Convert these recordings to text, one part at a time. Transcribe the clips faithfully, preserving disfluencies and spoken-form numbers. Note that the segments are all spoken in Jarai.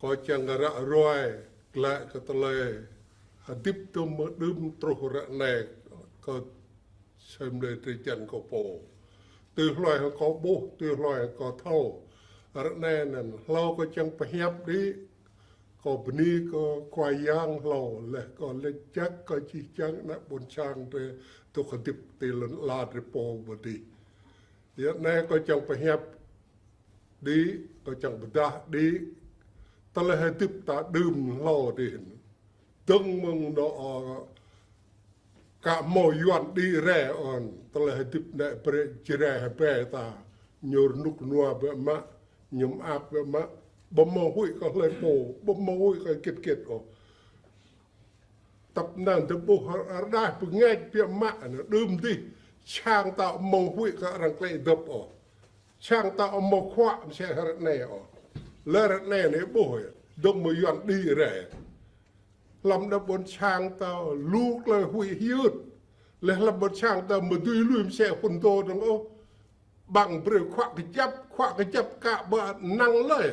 Kâo čang ră ruai, glaĭ kơ tơlơi hơdip tơm mơ̆ng đưm truh ră anai, kâo sem lê trê čăn kâo pô. Tui hluai hăng kâo ƀuh, tui hluai hăng kâo thâo. Ră anai anŭn, hlâo kâo čang pơhiăp đĭ, kâo bơni kơ Khua Yang hlâo, laih kâo lĕ čăk kâo čih čang ană ƀôn sang drơi dŏ hơdip ti lŏn ala drơi pô ƀơi adih. Ră anai kâo čang pơhiăp đĭ, kâo čang pơdah đĭ, tơlơi hơdip ta đưm hlâo adih. Dơ̆ng mơ̆ng anŏ, ơ, ka hmâo Yuan đĭ rai ôh, tơlơi hơdip anai brơi Jrai hơbĕ ta, ñu rơnŭk rơnua biă mă, ñu mơak biă mă, ƀu hmâo huĭ kơ hlơi pô, ƀu hmâo huĭ kơ hơget hơget ôh. Tăp năng tơ ƀuh rơđah pơngač biă mă anŭn đưm adih, sang ta ƀu hmâo huĭ kơ arăng klĕ dŏp ôh. Sang ta ƀu hmâo khuă mơsĕ ră anai ôh. Lĕ ră anai anai ƀuh yơh, dŏ mơ̆ng Yuan đĭ rai. Hlăm ană ƀôn sang ta lu tơlơi huĭ hyưt. Laih hlăm ƀôn sang ta ƀu dưi lui mơsĕ phŭn dŏ dơ̆ng ôh. Ƀăng brơi khuă kơjăp, khuă kơjăp kă ƀu năng lơi.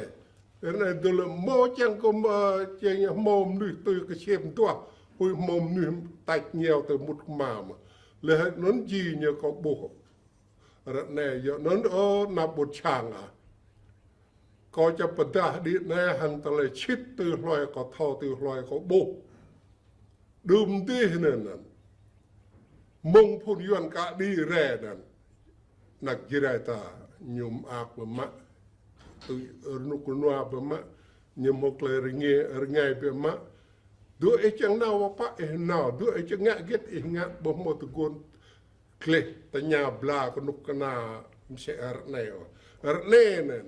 Ră anai dŏ lĕ hmâo čang kơ hmâo, čang hmâo mơnuih tui kơsem tuah, huĭ hmâo mơnuih tač ñeo tơ mŭt kơma mơ̆. Laih anŭn jing ñu kâo ƀuh. Ră anai yơh anŭn ơ ană ƀôn sang ah. Kâo čang pơdah đĭ anai hăng tơlơi sĭt tui hluai kâo thâo tui hluai kâo ƀuh. Đưm adih anŭn anŭn. Mơ̆ng phŭn Yuan ka đĭ rai anŭn. Ană Jrai ta, ñu mơak biă mă. Tui rơnŭk rơnua biă mă. Ñu hmâo tơlơi rơngai, rơngai biă mă. Dŏ ih čang nao pă ih nao, dŏ ih čang ngă hơget ih ngă, ƀu hmâo tơguan gleh tơña bla kơnŭk kơna mơsĕ ră anai ôh. Ră anai anŭn.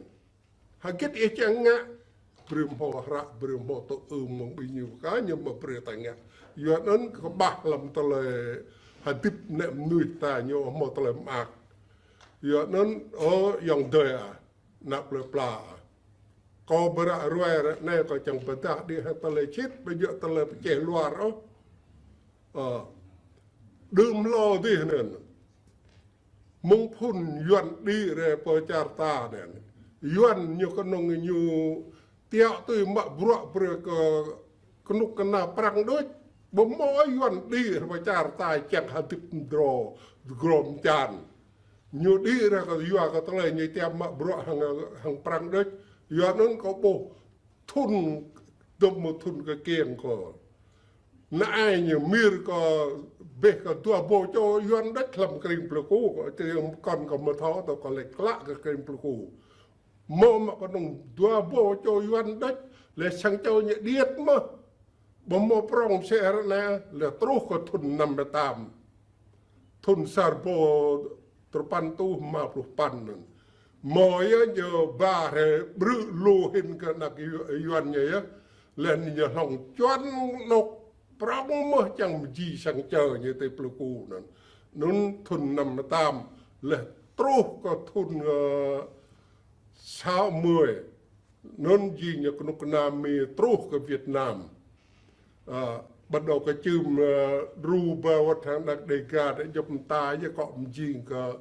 Hơget ih čang ngă, brơi hmâo hră, brơi hmâo tơŭ ư mơ̆ng ƀing ñu kơ ñu mă brơi ta ngă. Yua anŭn kơƀah hlăm tơlơi hơdip ană mơnuih ta ñu hmâo tơlơi mơak. Yua anŭn, ơ ayŏng adơi ah, ană plơi pla ah. Kâo ƀu ră ruai ră anai kâo čang pơdah đĭ hăng tơlơi sĭt, ƀu djơ̆ tơlơi pơčeh luar ôh. Ơ, đưm hlâo adih anŭn. Mơ̆ng phŭn Yuan đĭ rai pơ čar ta anŭn. Yuan ñu kơnơ̆ng ñu tiŏ tui mă bruă brơi kơ kơnŭk kơna prăng đôč. Ƀu hmâo Yuan đĭ rai pơ čar ta čang hơdip mdrô, dơgrô mčan. Ñu đĭ rai kơ yua kơ tơlơi ñu tiŏ mă bruă hăng, hăng prăng đôč. Yua anŭn kâo ƀuh thŭn, dŏ mơ̆ng thŭn kơ kiăng kơ. Anai ñu mir kơ ƀĕ kơ dua rơbâo čô Yuan đôč hlăm kring Pleiku, kơ tơring kŏn kơ mơthâo tơ kơ lĕ klă kơ kring Pleiku. Hmâo mă kơnơ̆ng dua rơbâo čô Yuan đôč, lĕ sang čô ñu điêt mơ̆. Ƀu hmâo prŏng mơsĕ ră anai, lĕ truh kơ thŭn năm mươi tám. Thŭn sa rơbâo tơpăn rơtuh rơma pluh păn anŭn. Hmâo yơh ñu ba hrơi ƀrư̆ lu hĭn kơ ană Yu-, Yuan ñu yơh. Laih anŭn ñu hlŏng čuăn anŏ prŏng mơ̆ čang mơjĭ sang čô ñu tơ Pleiku anŭn. Anŭn thŭn năm mươi tám, laih truh kơ thŭn, ơ, sáu mươi. Anŭn jing ñu kơnŭk kơna Mi truh kơ Việt Nam. Ơ, bắt đầu kơ čưm, ơ, đru ba wơ̆t hăng ană Đêga đĕ djŏp mơta yơh kơ mơjing kơ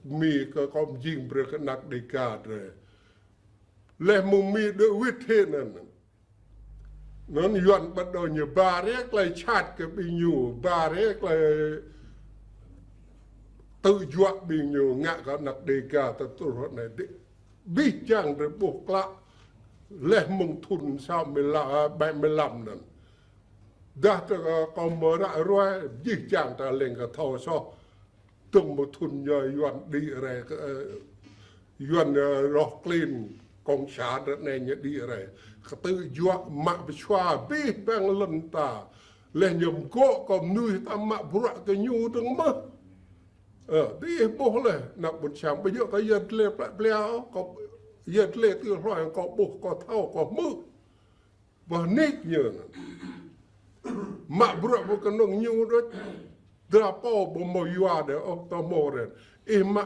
Mi kơ, kơ mơjing brơi kơ ană Đêga drơi. Laih mơ̆ng Mi đuaĭ wĭt hĭ anŭn. Anŭn Yuan bắt đầu ñu ba rai tơlơi čăt kơ ƀing ñu, ba rai tơlơi tơjuă ƀing ñu ngă kơ ană Đêga tơtruh anai đĭ. Abih jang drơi ƀuh klă, laih mơ̆ng thŭn sáu mươi lăm, ơ, bảy mươi lăm anŭn. Dah tơ, ơ, kâo mơ̆ ră ruai, abih jang ta leng kơ thâo soh. Dơ̆ng mơ̆ng thŭn ñu Yuan đĭ rai, ơ, Yuan, ơ, roh klin, cộng sản ră anai ñu đĭ rai. Kơ tơjuă mă pơsua abih bang lŏn ta. Laih ñu mơgŏ kơ mơnuih ta mă bruă kơ ñu dơ̆ng mơ̆. Ơ, abih ƀuh laih, ană ƀôn sang, ƀu djơ̆ kơ yơh tơlơi plă plĕ, kơ yơh tơlơi tui hluai kâo ƀuh, kâo thâo, kâo hmư̆. Ƀuh nik ñu. Mă bruă ƀu kơnơ̆ng ñu đôč. Dra pô ƀu hmâo yua đơi, ôh, ta hmâo ren. Ih mă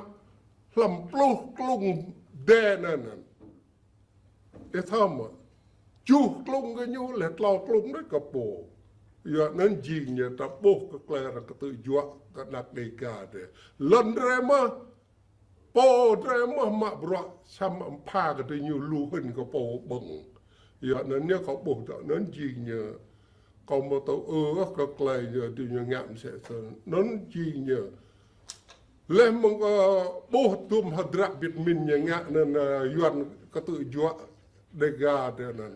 hlăm pluh klŭng đe anŭn. Ih thâo mơ̆. Tơjuh klŭng kơ ñu, laih tlâo klŭng đôč kơ pô. Yua anŭn jing ñu ta ƀuh kơ tơlơi arăng kơ tơjuă kơ ană Đêga drơi. Lŏn drơi mơ̆. Pô drơi mơ̆ mă bruă, samơ̆ pha kơ drơi ñu lu hĭn kơ pô ƀơ̆ng. Yua anŭn ñu kâo ƀuh tơ anŭn jing ñu. Kâo mơ̆ tơ ư ôh kơ klei ñu, tui ñu ngă mơsĕ sơ̆. Anŭn jing ñu. Leh mơ̆ng kâo ƀuh tơm hơdră Việt Minh ñu ngă anŭn, ơ, Yuan kơtư̆ juă Đêga tơ anŭn.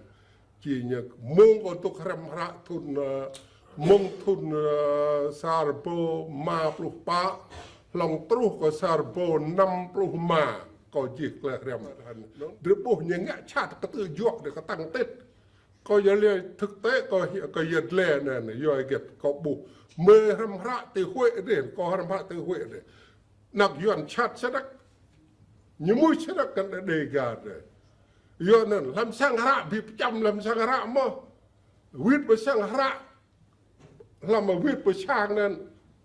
Jing ñu mơ̆ng kâo tŭk hrăm hră thŭn, ơ, mơ̆ng thŭn, ơ, sa rơbâo rơma pluh pă, hlŏng truh kơ sa rơbâo năm pluh rơma, kâo čih klei hrăm. Drơi ƀuh ñu ngă čat kơtư̆ juă drơi kơtang tit. Kâo yua lĕ thực tế kâo hia kơ yua lĕ anai, anai, yua hơget kâo ƀuh. Mơi hrăm hră tơ Huế drơi, kâo hrăm hră tơ Huế drơi. Anăk Yuan čat sơnăk. Ñu mui sơnăk kơ Đêga drơi. Yua anŭn, hlăm sang hră, ƀing pơčăm hlăm sang hră mơ̆. Wĭt pơ sang hră. Hlăm wĭt pơ sang anŭn.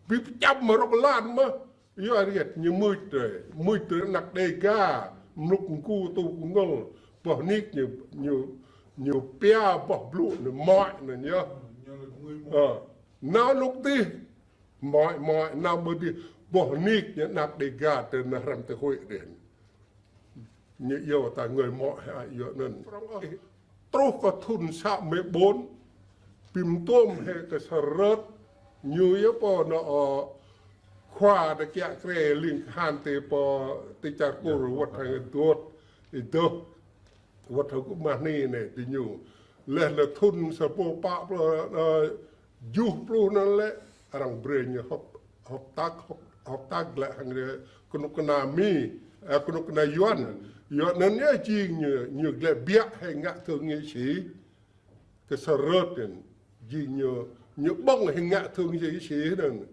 Ƀing pơčăm mơ̆ rŏk lan mơ̆. Yua hơget ñu mui drơi. Mui drơi anăk Đêga. Mlŭk mgu tu kơngơ̆l. Boh nik ñu, ñu, ñu pia boh blŭ ñu mơ̆ anŭn yơh. Ơ. Nao lŭk tih. Mơ̆, mơ̆, nao ƀơi dih, boh nik ñu anăk Đêga tơ anŭn hrăm tơ Huế drơi. Ñu yua ta ngơi mơ̆ hă yua anŭn. Truh kơ thŭn sa rơbâo ƀôn, pim tôm hĕ kơ sơrơt, ñu yua pô nao, ơ, khua tơ kiă krê ling kơhan tơ pô tơ čar Kur wơ̆t hăng dŏ, ih dŏ. Wơ̆t hăng kơ mah ni anai tơ ñu. Leh lĕ thŭn sa rơbâo pă pluh, ơ, juh pluh anŭn lĕ, arăng brơi ñu hợp, hợp tác, hợp, hợp tác lĕ hăng rê kơnuk kơna Mi, ơ, kơnuk kơna Yuan. Yuan anŭn yơh jing ñu, ñu lĕ biă hĕ ngă thượng nghị sĩ. Kơ sơrơt anŭn, jing ñu, ñu ƀơ̆ng hĕ ngă thượng nghị sĩ anŭn.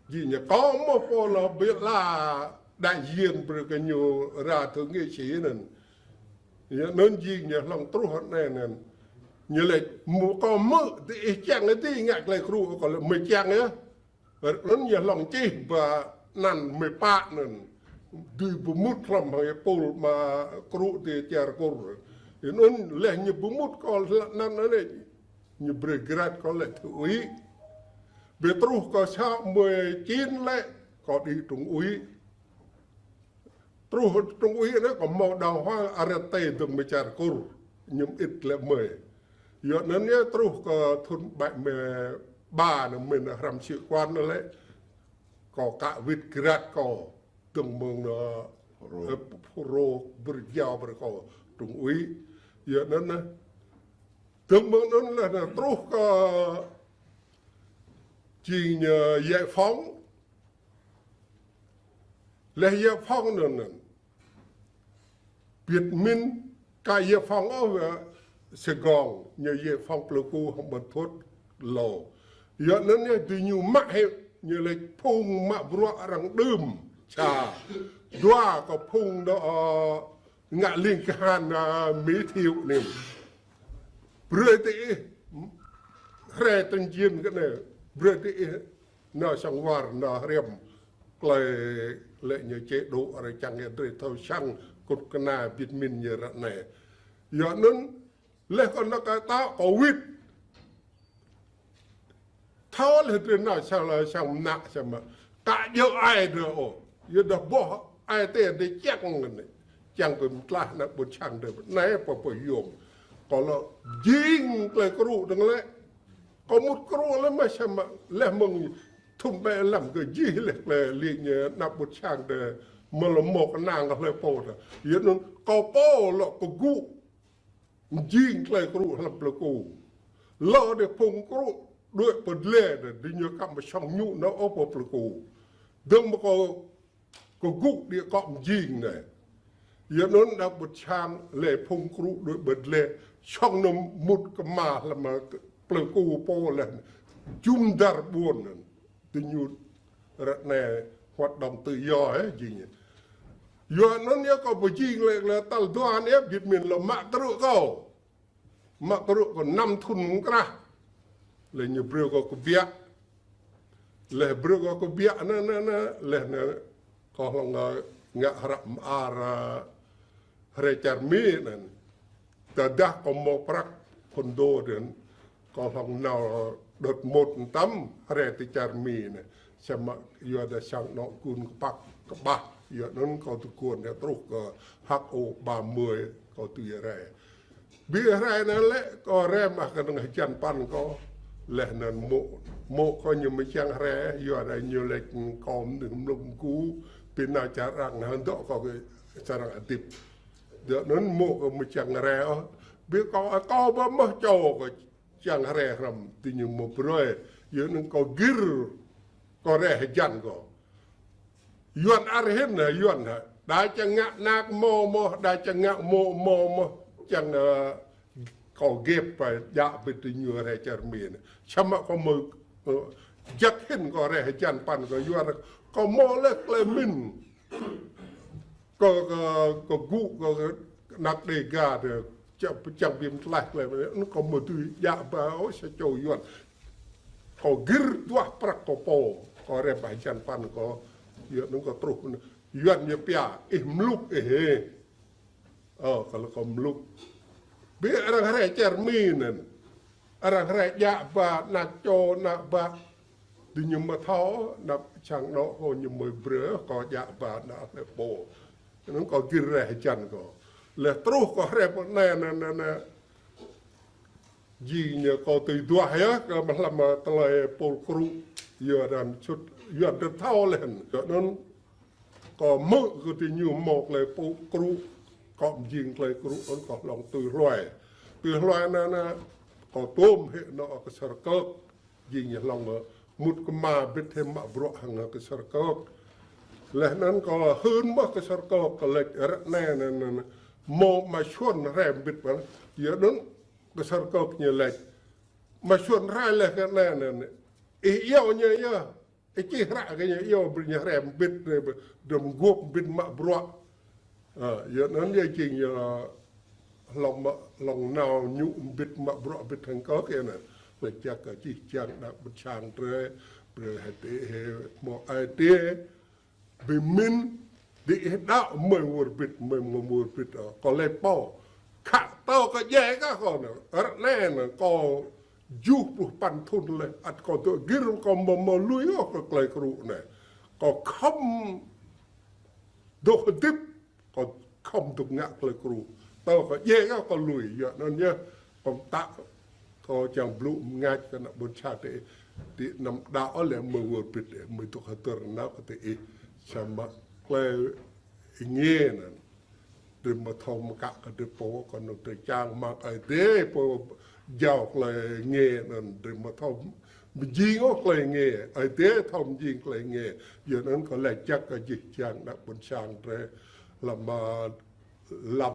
Jing ñu kâo mơ̆ pô lŏ ƀiă lă đại diện brơi kơ ñu ra thượng nghị sĩ anŭn. Yua anŭn jing ñu hlŏng truh anai anŭn. Ñu lĕ mơ̆ kâo hmư̆ tơ ih čang tơ ngă klei kru kâo lĕ mơi čang yơh. Anŭn ñu hlŏng čih ba anăn mơi pă anŭn. Dưi pơmŭt hlăm hăng pôl mă kru tơ čar Kur. Anŭn leh ñu pơmŭt kâo hlăk anăn anai. Ñu brơi grade kâo lĕ thượng úy. Ƀơi truh kâo sa mơi čin lĕ kâo đĭ trung úy. Truh trung úy anŭn kâo hmâo đàng hoàng arrêté dơ̆ng mơ̆ čar Kur. Ñu mơit lĕ mơi. Yua anŭn yơh truh kơ thŭn ƀai mơi ba anŭn mơi nao hrăm sĩ quan anŭn lĕ. Kâo kă wĭt grade kâo. Dơ̆ng mơ̆ng anŭn, ơ, pô rô brơi jao brơi kâo trung úy. Yua anŭn anai. Dơ̆ng mơ̆ng anŭn lĕ anai truh kơ jing ñu giải phóng. Leh giải phóng anŭn anŭn. Việt Minh ka giải phóng ôh, ơ, Sài Gòn, ñu giải phóng Pleiku hăng ƀôn thuôt lô. Yua anŭn ñu tơ ñu mă hĕ, ñu lĕ phung mă bruă arăng đưm. Sa. Dua kơ phung anŭn, ơ, ngă ling kơhan, ơ, Mỹ Thiệu anŭn. Brơi tơ ih, hrơi tơnjin kơ anai, brơi tơ ih, nao sang war, nao hrăm, klei lĕ ñu chế độ arăng čang yơh drơi thâo sang kơnuk kơna Việt Minh ñu ră anai. Yua anŭn, leh kâo nao kơ ta kâo wĭt. Thâo leh drơi nao sang, sang mơnă sang mă. Kă djơ̆ ai drơi ôh. Yua dah boh ai tơ drơi čang anai. Čang kơ mơtlaih ană ƀôn sang drơi. Anai pô pô yôm. Kâo lŏ jing klei kru dơ̆ng lĕ. Kâo mŭt kru lĕ mơ̆ sang mă. Leh mơ̆ng thŭn ƀai lăm kơ jih leh klei ling ñu ană ƀôn sang drơi. Mơ̆ lŏ mơ̆ kơnang kơ hlơi pô ta. Yua anŭn kâo pô lŏ kơgŭ. Mjing klei kru hlăm Pleiku. Lơ dêh phung kru đuaĭ pơ dlê dêh, dih ñu kăm mơ̆ sŏng ñu nao ôh pơ Pleiku. Dơ̆ng mơ̆ kâo kơgŭ dih kŏ mjing anai. Yua anŭn đa ƀut sang lĕ phung kru đuaĭ pơ dlê, sŏng ñu mŭt kơ mă hlăm Pleiku pô leh. Jum dar ƀuôn anŭn. Tơ ñu ră anai hoạt động tự do hĕ jing. Yua anŭn yơh kâo pơjing lĕ, lĕ tal dua anai Việt Minh lŏ mă krư̆ kâo. Mă krư̆ kâo năm thŭn mơ̆ng krah. Lĕ ñu brơi kâo kơbiă. Leh brơi kâo kơbiă anŭn, anŭn, anŭn, leh anŭn kâo hlŏng ngă, ngă hră mơar, ơ, hrơi čar Mi anŭn. Tơdah kâo mơ̆ prăk phŭn dô anŭn, kâo hlŏng nao đợt một mơtam hrơi tơ čar Mi anŭn. Samơ̆ yua dah sang anŏ gun kơpăk kơƀah, yua anŭn kâo tơguan hĕ truh kơ H O ba mươi kâo tui rai. Ƀiă hrơi anŭn lĕ kâo rai mă kơnơ̆ng hơjăn păn kâo. Laih anŭn mŏ, mŏ kâo ñu mơčang rai, yua dah ñu lĕ kâo mơnuih mlŭk mgu, ƀing ană čar arăng hơdŏ kâo kơ čar arăng hơdip. Yua anŭn mŏ kâo mơčang rai ôh. Ƀiă kâo, kâo ƀu mơ̆ čô kâo čang rai hrŏm, diñu mơ̆ brơi. Yua anŭn kâo gir, kâo rai hơjăn kâo. Yuan arhin hă, Yuan hă. Đa čang ngă anak mơ̆ mơ̆, đa čang ngă mŏ mơ̆ mơ̆, čang, ơ, kâo gĕp pơ djă ƀing diñu rai čar Mi. Samơ̆ kâo mơ̆, ơ, jak hĭn kâo rai hơjăn păn kâo Yuan, kâo mơ̆ lĕ klei mĭn. Kâo, kâo, kâo gŭ, kâo, kâo anak Đêga tơ, čang, čang biă mă tlaih klei, kâo mơ̆ tui djă ba, ơ, sa čô Yuan. Kâo gir duah prăk kâo pô, kâo rai mă hơjăn păn kâo, yua anŭn kâo truh, Yuan ñu pia, ih mlŭk ih hĕ. Ơ, kâo lăi kâo mlŭk. Ƀiă arăng rai čar Mi anŭn. Arăng rai djă ba, anak čô, anak ƀă. Diñu mơ̆ thâo, anak čang anŏ kâo ñu mơ̆ brơi, kâo djă ba, anak hlơi pô. Anŭn kâo gir rai hơjăn kâo. Laih truh kâo rai pơ anai, anai, anai, anai. Jing ñu kâo tui duah yơh, kơ mơ̆ hlăm tơlơi pôl krŭ, yua dah sut, Yuan tơ thâo laih. Yua anŭn kâo hmư̆ kơ diñu hmâo tơlơi pôl krŭ, kâo mjing tơlơi krŭ, anŭn kâo hlŏng tui hluai. Tui hluai anŭn, anŭn, kâo tôm hĭ anŏ kơ Sơrkơk, jing ñu hlŏng mơ̆ mŭt kơma bit hĭ mă bruă hăng kơ Sơrkơk. Laih anŭn kâo hưn mơ̆ kơ Sơrkơk, kâo lĕ ră anai anŭn, anŭn, hmâo mă suan rai bit ƀă, yua anŭn kơ Sơrkơk ñu lĕ. Mă suan rai laih kơ anai anŭn. Ih iâu ñu yơh. Ih čih hră kơ ñu iâu brơi ñu rai bit, dram guôp bit mă bruă. Ơ, yua anŭn yơh jing yơh hlŏng mă, hlŏng nao ñu bit mă bruă bit hăng kâo kơ anŭn. Laih jak kơ čih čang đak ƀuôn sang drơi, brơi hơdip hĭ hmâo ai tiê. Ƀing mĭn, dih ih đaŏ mơi wơr bit, mơi mơ̆ wơr bit, ơ, kâo lĕ pô. Khă tơ kơ djai kơ kâo anŭn, ră anai anŭn, kâo juh pluh păn thŭn laih, ăt kâo dŏ gir kâo mơ̆ mơ̆ lui ôh kơ tơlơi krŭ anai. Kâo khŏm dŏ hơdip, kâo khŏm dŏ ngă tơlơi krŭ. Tơ kơ djai kơ kâo lui, yua anŭn yơh, kâo tă, kâo čang blŭ mơngač kơ ană ƀuôn sang tơ, tơ anăm đaŏ ôh lĕ mơi wơr bit, mơi dŏ hơdơr nao kơ tơ ih, samơ̆ klei ih nge anŭn. Drơi mơ̆ thâo mơ̆ kă kơ drơi pô kơ anŭn drơi čang mă Ơi Adai pô jao klei nge anŭn drơi mơ̆ thâo mjing ôh klei nge, Ơi Adai thâo mjing klei nge. Yua anŭn kâo laĭ jak kơ jih jang ană ƀuôn sang drơi lăm, ơ, lăm